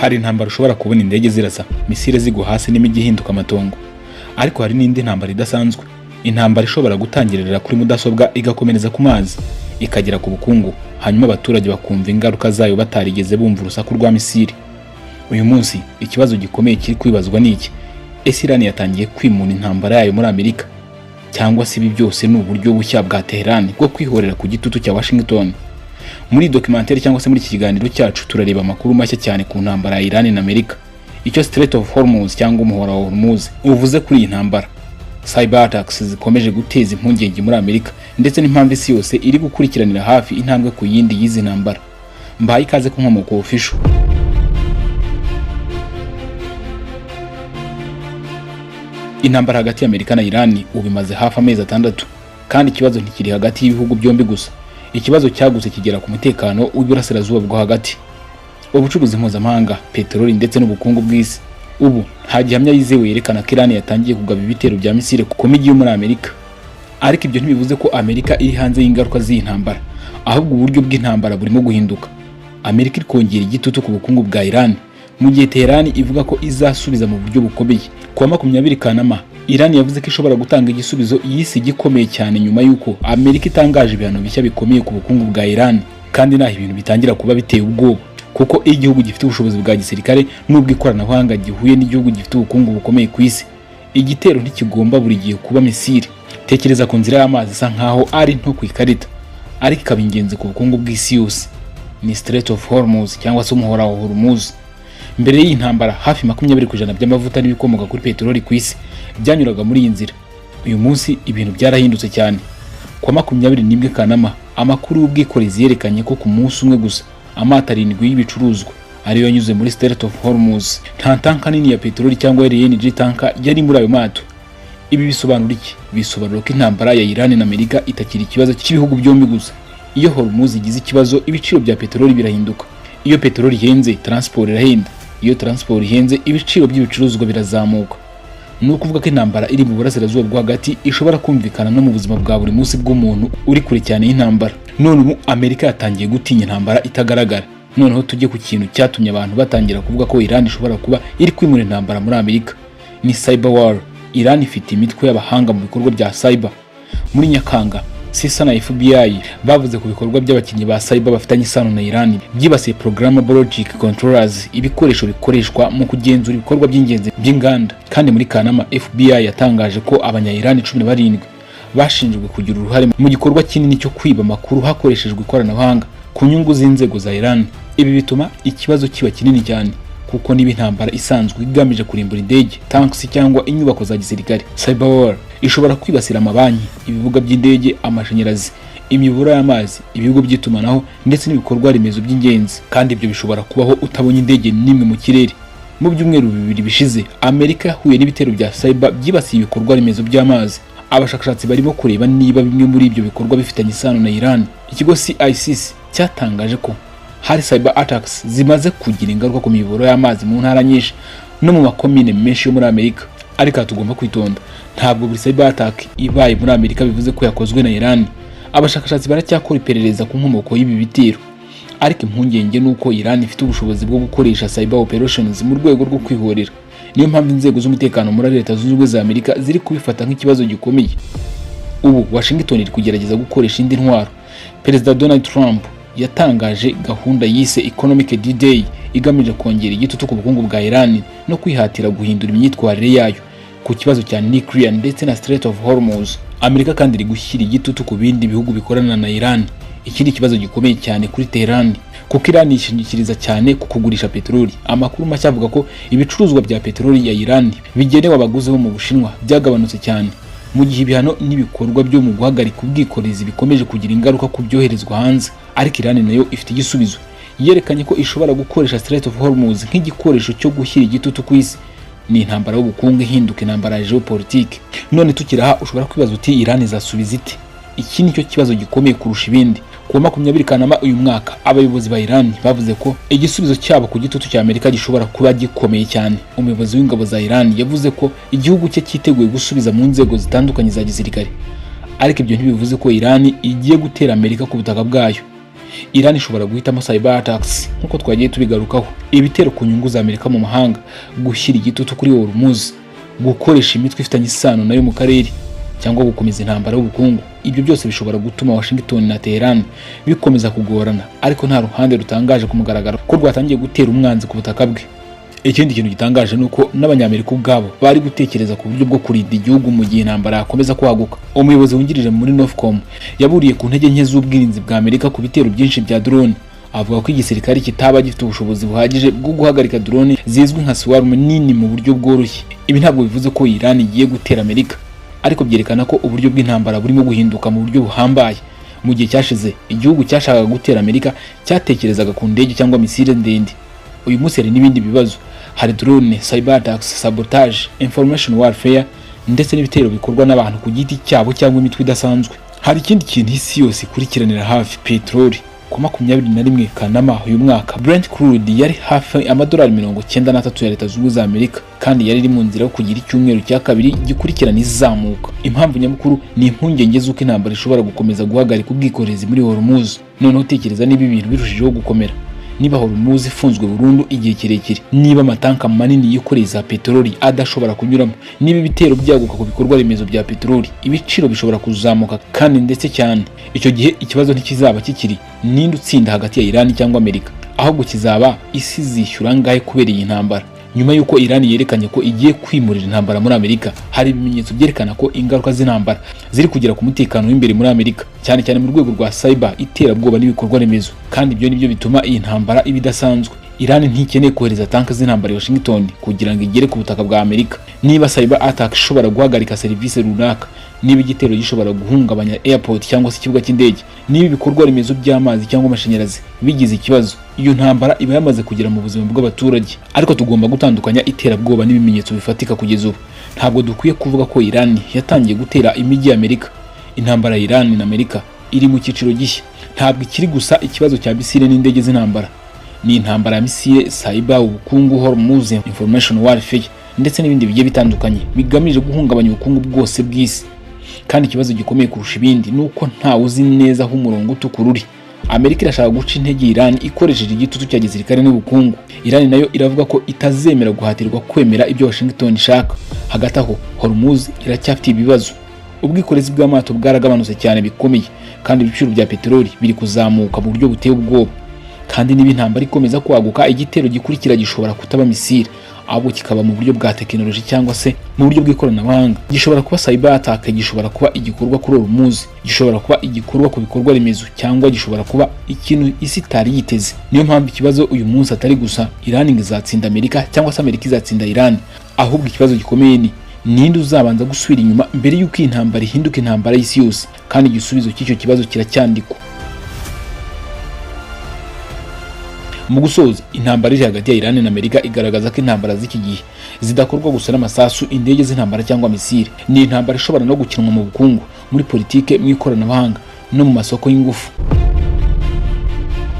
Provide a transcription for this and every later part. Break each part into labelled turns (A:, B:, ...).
A: Hari intambara ushobora kubona indege zirasa, misile zigwa hasi n'imijyi ihinduka amatongo. Ariko hari n'indi ntambara idasanzwe, intambara ishobora gutangirira kuri mudasobwa, igakomereza ku mazi, ikagera ku bukungu, hanyuma abaturage bakumva ingaruka zayo batarigeze bumva urusaku rwa misile. Uyu munsi ikibazo gikomeye kiri kwibazwa ni iki: ese Iran yatangiye kwimura intambara yayo muri Amerika, cyangwa se ibi byose ni uburyo bushya bwa Tehran bwo kwihorera ku gitutu cya Washington? Muri documentaire cyangwa se muri iki kiganiro cyacu, turareba amakuru mashya cyane ku ntambara ya Iran na Amerika, icyo Strait of Hormuz cyangwa umuhora wa Hormuz uvuze kuri iyi ntambara, cyber attacks zikomeje guteza impungenge muri Amerika, ndetse n'impamvu isi yose iri gukurikiranira hafi intambwe ku yindi y'izi ntambara. Mbahaye ikaze ku Nkomoko Official. Intambara hagati ya Amerika na Iran ubu imaze hafi amezi 6, kandi ikibazo ntikiri hagati y'ibihugu byombi gusa. Ikibazo cyagutse kigera ku mutekano w'iburasirazuba bwo hagati, ubucuruzi mpuzamahanga, peteroli ndetse n'ubukungu bw'isi. Ubu nta gihamya yizewe yerekana ko Iran yatangiye kugaba ibitero bya misile ku mijyi yo muri Amerika. Ariko ibyo ntibivuze ko Amerika iri hanze y'ingaruka z'iyi ntambara, ahubwo uburyo bw'intambara burimo guhinduka. Amerika iri kongera igitutu ku bukungu bwa Iran, mu gihe Tehran ivuga ko izasubiza mu buryo bukomeye. Ku wa 20 Kanama, Iran yavuze ko ishobora gutanga igisubizo yise igikomeye cyane, nyuma y'uko Amerika itangaje ibihano bishya bikomeye ku bukungu bwa Iran. Kandi naho ibintu bitangira kuba biteye ubwoba, kuko iyo igihugu gifite ubushobozi bwa gisirikare n'ubw'ikoranabuhanga gihuye n'igihugu gifite ubukungu bukomeye ku isi, igitero ntikigomba buri gihe kuba misile. Tekereza ku nzira y'amazi isa nkaho ari nto ku ikarita, ariko ikaba ingenzi ku bukungu bw'isi yose, ni Strait of Hormuz cyangwa se umuhora wa Hormuz. Mbere y'iyi ntambara, hafi 20% by'amavuta n'ibikomoka kuri peteroli ku isi byanyuraga muri iyi nzira. Uyu munsi ibintu byarahindutse cyane. Ku wa 21 Kanama, amakuru y'ubwikorezi yerekanye ko ku munsi umwe gusa amato 7 y'ibicuruzwa ariyo yanyuze muri Strait of Hormuz. Nta tanka nini ya peteroli cyangwa LNG tanker yari muri ayo mato. Ibi bisobanura iki? Bisobanura ko intambara ya Iran na Amerika itakiri ikibazo cy'ibihugu byombi gusa. Iyo Hormuz igize ikibazo, ibiciro bya peteroli birahinduka. Iyo peteroli ihenze, transport irahenda. Iyo transport ihenze, ibiciro by'ibicuruzwa birazamuka. Ni ukuvuga ko intambara iri mu burasirazuba bwo hagati ishobora kumvikana no mu buzima bwa buri munsi bw'umuntu uri kure cyane y'intambara. None ubu Amerika yatangiye gutinya intambara itagaragara. Noneho tujye ku kintu cyatumye abantu batangira kuvuga ko Iran ishobora kuba iri kwimura intambara muri Amerika, ni cyber war. Iran ifite imitwe y'abahanga mu bikorwa bya cyber. Muri Nyakanga, CISA na FBI bavuze ku bikorwa by'abakinnyi ba cyber bafitanye isano na Iran byibasiye programmable logic controllers, ibikoresho bikoreshwa mu kugenzura ibikorwa by'ingenzi by'inganda. Kandi muri Kanama, FBI yatangaje ko abanya Iran 17 bashinjwe kugira uruhare mu gikorwa kinini cyo kwiba amakuru hakoreshejwe ikoranabuhanga ku nyungu z'inzego za Iran. Ibi bituma ikibazo kiba kinini cyane, kuko niba intambara isanzwe igamije kurimbura indege, tanks cyangwa inyubako za gisirikare, cyber war ishobora kwibasira amabanki, ibibuga by'indege, amashanyarazi, imiyoboro y'amazi, ibigo by'itumanaho ndetse n'ibikorwa remezo by'ingenzi. Kandi ibyo bishobora kubaho utabonye indege n'imwe mu kirere. Mu byumweru 2 bishize, Amerika yahuye n'ibitero bya cyber byibasiye ibikorwa remezo by'amazi. Abashakashatsi barimo kureba niba bimwe muri ibyo bikorwa bifitanye isano na Iran. Ikigo CICC cyatangaje ko hari cyber attacks zimaze kugira ingaruka ku miyoboro y'amazi mu ntara nyinshi no mu makomine menshi yo muri Amerika. Ariko aha tugomba kwitonda: ntabwo buri cyber attack ibaye muri Amerika bivuze ko yakozwe na Iran. Abashakashatsi baracyakora iperereza ku nkomoko y'ibi bitero, ariko impungenge ni uko Iran ifite ubushobozi bwo gukoresha cyber operations mu rwego rwo kwihorera. Niyo mpamvu inzego z'umutekano muri Leta Zunze Ubumwe za Amerika ziri kubifata nk'ikibazo gikomeye. Ubu Washington iri kugerageza gukoresha indi ntwaro. Perezida Donald Trump yatangaje gahunda yise Economic D-Day, igamije kongera igitutu ku bukungu bwa Iran no kwihatira guhindura imyitwarire yayo ku kibazo cya nuclear ndetse na Strait of Hormuz. Amerika kandi iri gushyira igitutu ku bindi bihugu bikorana na Iran. Ikindi kibazo gikomeye cyane kuri Tehran, kuko Iran yishingikiriza cyane ku kugurisha peteroli. Amakuru mashya avuga ko ibicuruzwa bya peteroli ya Iran bigenewe abaguzi bo mu Bushinwa byagabanutse cyane, mu gihe ibihano n'ibikorwa byo mu guhagarika ubwikorezi bikomeje kugira ingaruka ku byoherezwa hanze. Ariko Iran nayo ifite igisubizo. Yerekanye ko ishobora gukoresha Strait of Hormuz nk'igikoresho cyo gushyira igitutu ku isi. Ni intambara y'ubukungu ihinduka intambara ya geopolitique. None tukiri aha, ushobora kwibaza uti: "Iran izasubiza ite?" Iki nicyo kibazo gikomeye kurusha ibindi. Ku wa 20 Kanama uyu mwaka, abayobozi ba Iran bavuze ko igisubizo cyabo ku gitutu cya Amerika gishobora kuba gikomeye cyane. Umuyobozi w'ingabo za Iran yavuze ko igihugu cye cyiteguye gusubiza mu nzego zitandukanye za gisirikare, ariko ibyo ntibivuze ko Iran igiye gutera Amerika ku butaka bwayo. Iran ishobora guhitamo cyber attacks nk'uko twagiye tubigarukaho, ibitero ku nyungu za Amerika mu mahanga, gushyira igitutu kuri Hormuz, gukoresha imitwe ifitanye isano nayo mu karere, cyangwa gukomeza intambara y'ubukungu. Ibyo byose bishobora gutuma Washington na Tehran bikomeza kugorana, ariko nta ruhande rutangaje ku mugaragaro ko rwatangiye gutera umwanzi ku butaka bwe. Ikindi kintu gitangaje ni uko n'Abanyamerika ubwabo bari gutekereza ku buryo bwo kurinda igihugu mu gihe intambara yakomeza kwaguka. Umuyobozi wungirije muri Northcom yaburiye ku ntege nke z'ubwirinzi bwa Amerika ku bitero byinshi bya drone, avuga ko igisirikare kitaba gifite ubushobozi buhagije bwo guhagarika drone zizwi nka swarm nini mu buryo bworoshye. Ibi ntabwo bivuze ko Iran igiye gutera Amerika, ariko byerekana ko uburyo bw'intambara burimo guhinduka mu buryo buhambaye. Mu gihe cyashize, igihugu cyashakaga gutera Amerika cyatekerezaga ku ndege cyangwa misile ndende. Uyu munsi hari n'ibindi bibazo: hari drone, cyber attacks, sabotage, information warfare, ndetse n'ibitero bikorwa n'abantu ku giti cyabo cyangwa imitwe idasanzwe. Hari ikindi kintu isi yose ikurikiranira hafi: peteroli. Ku 21 Kanama uyu mwaka, Brent crude yari hafi amadolari 93 ya Leta Zunze Ubumwe za Amerika, kandi yari iri mu nzira yo kugira icyumweru cya kabiri gikurikirana izamuka. Impamvu nyamukuru ni impungenge z'uko intambara ishobora gukomeza guhagarika ubwikorezi muri Hormuz. Noneho utekereza niba ibintu birushijeho gukomera, niba Hormuz ifunzwe burundu igihe kirekire, niba amatanka manini yikoreye za peteroli adashobora kunyuramo, niba ibitero byaguka ku bikorwa remezo bya peteroli, ibiciro bishobora kuzamuka kandi ndetse cyane. Icyo gihe ikibazo ntikizaba kikiri ninde utsinda hagati ya Iran cyangwa Amerika, ahubwo kizaba isi zishyura angahe kubera iyi ntambara. Nyuma y'uko Iran yerekanye ko igiye kwimurira intambara muri Amerika, hari ibimenyetso byerekana ko ingaruka z'intambara ziri kugera ku mutekano w'imbere muri Amerika, cyane cyane mu rwego rwa cyber, iterabwoba n'ibikorwa remezo. Kandi ibyo nibyo bituma iyi ntambara iba idasanzwe. Iran ntikeneye kohereza tanka z'intambara i Washington kugira ngo igere ku butaka bwa Amerika. Niba cyber attack ishobora guhagarika serivisi runaka, niba igitero gishobora guhungabanya airport cyangwa se ikibuga cy'indege, niba ibikorwa remezo by'amazi cyangwa amashanyarazi bigize ikibazo, iyo ntambara iba yamaze kugera mu buzima bw'abaturage. Ariko tugomba gutandukanya iterabwoba n'ibimenyetso bifatika. Kugeza ubu ntabwo dukwiye kuvuga ko Iran yatangiye gutera imijyi ya Amerika. Intambara ya Iran na Amerika iri mu cyiciro gishya. Ntabwo ikiri gusa ikibazo cya misile n'indege z'intambara. Ni intambara ya misile, cyber, ubukungu, Hormuz, information warfare, ndetse n'ibindi bigiye bitandukanye bigamije guhungabanya ubukungu bwose bw'isi. Kandi ikibazo gikomeye kurusha ibindi ni uko ntawe uzi neza aho umurongo utukura uri. Amerika irashaka guca intege Iran ikoresheje igitutu cya gisirikare n'ubukungu. Iran nayo iravuga ko itazemera guhatirwa kwemera ibyo Washington ishaka. Hagati aho, Hormuz iracyafite ibibazo. Ubwikorezi bw'amato bwaragabanutse cyane bikomeye, kandi ibiciro bya peteroli biri kuzamuka mu buryo buteye ubwoba. Kandi niba intambara ikomeza kwaguka, igitero gikurikira gishobora kutaba misile, ahubwo kikaba mu buryo bwa tekinoloji cyangwa se mu buryo bw'ikoranabuhanga. Gishobora kuba cyber attack, gishobora kuba igikorwa kuri Hormuz, gishobora kuba igikorwa ku bikorwa remezo, cyangwa gishobora kuba ikintu isi itari yiteze. Niyo mpamvu ikibazo uyu munsi atari gusa Iran ngo izatsinda Amerika cyangwa se Amerika izatsinda Iran, ahubwo ikibazo gikomeye ni ninde uzabanza gusubira inyuma mbere y'uko iyi ntambara ihinduka intambara y'isi yose. Kandi igisubizo cy'icyo kibazo kiracyandikwa. Mu gusoza, intambara iri hagati ya Iran na Amerika igaragaza ko intambara z'iki gihe zidakorwa gusa n'amasasu, indege z'intambara cyangwa misile. Ni intambara ishobora no gukinwa mu bukungu, muri politike, mu ikoranabuhanga no mu masoko y'ingufu.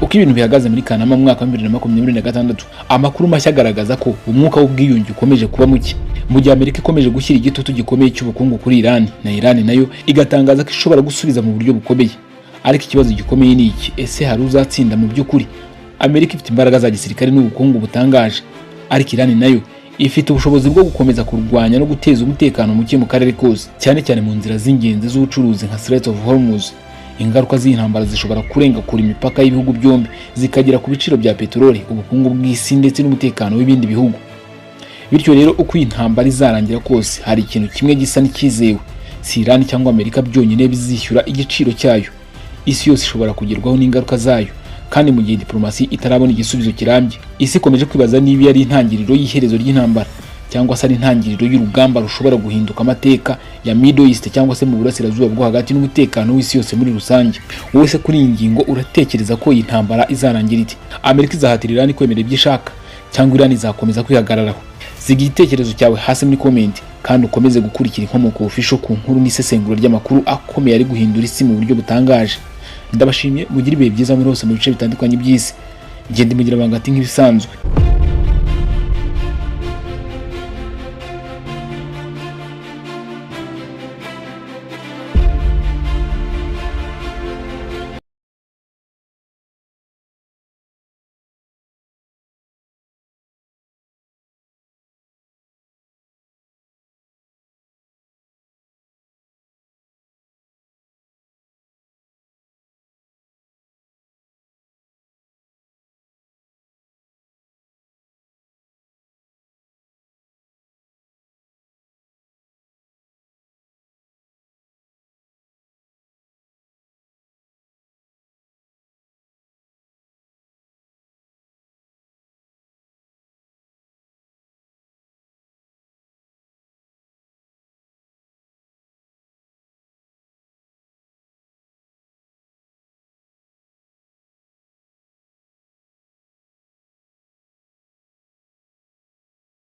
A: Uko ibintu bihagaze muri Kanama mu mwaka wa 2026, amakuru mashya agaragaza ko umwuka w'ubwiyunge ukomeje kuba muke. Mu gihe Amerika ikomeje gushyira igitutu gikomeye cy'ubukungu kuri Iran, na Iran nayo igatangaza ko ishobora gusubiza mu buryo bukomeye. Ariko ikibazo gikomeye ni iki: ese hari uzatsinda mu by'ukuri? Amerika ifite imbaraga za gisirikare n'ubukungu butangaje, ariko Iran nayo ifite ubushobozi bwo gukomeza kurwanya no guteza umutekano muke mu karere kose, cyane cyane mu nzira z'ingenzi z'ubucuruzi nka Strait of Hormuz. Ingaruka z'iyi ntambara zishobora kurenga kure imipaka y'ibihugu byombi, zikagera ku biciro bya peteroli, ubukungu bw'isi, ndetse n'umutekano w'ibindi bihugu. Bityo rero, uko iyi ntambara izarangira kose, hari ikintu kimwe gisa n'ikizewe: si Iran cyangwa Amerika byonyine bizishyura igiciro cyayo. Isi yose ishobora kugerwaho n'ingaruka zayo. Kandi mu gihe diplomasi itarabona igisubizo kirambye, isi ikomeje kwibaza niba ari intangiriro y'iherezo ry'intambara cyangwa se ari intangiriro y'urugamba rushobora guhinduka amateka ya Middle East cyangwa se mu Burasirazuba bwo Hagati n'umutekano w'isi yose muri rusange. Wowe se kuri iyi ngingo uratekereza ko iyi ntambara izarangira ite? Amerika izahatira Iran kwemera ibyo ishaka, cyangwa Iran izakomeza kwihagararaho? Siga igitekerezo cyawe hasi muri comment, kandi ukomeze gukurikira Inkomoko Official ku nkuru n'isesengura ry'amakuru akomeye ari guhindura isi mu buryo butangaje. Ndabashimiye, mugire ibihe byiza muri hose mu bice bitandukanye by'isi. Ngende mugira bangati nk'ibisanzwe.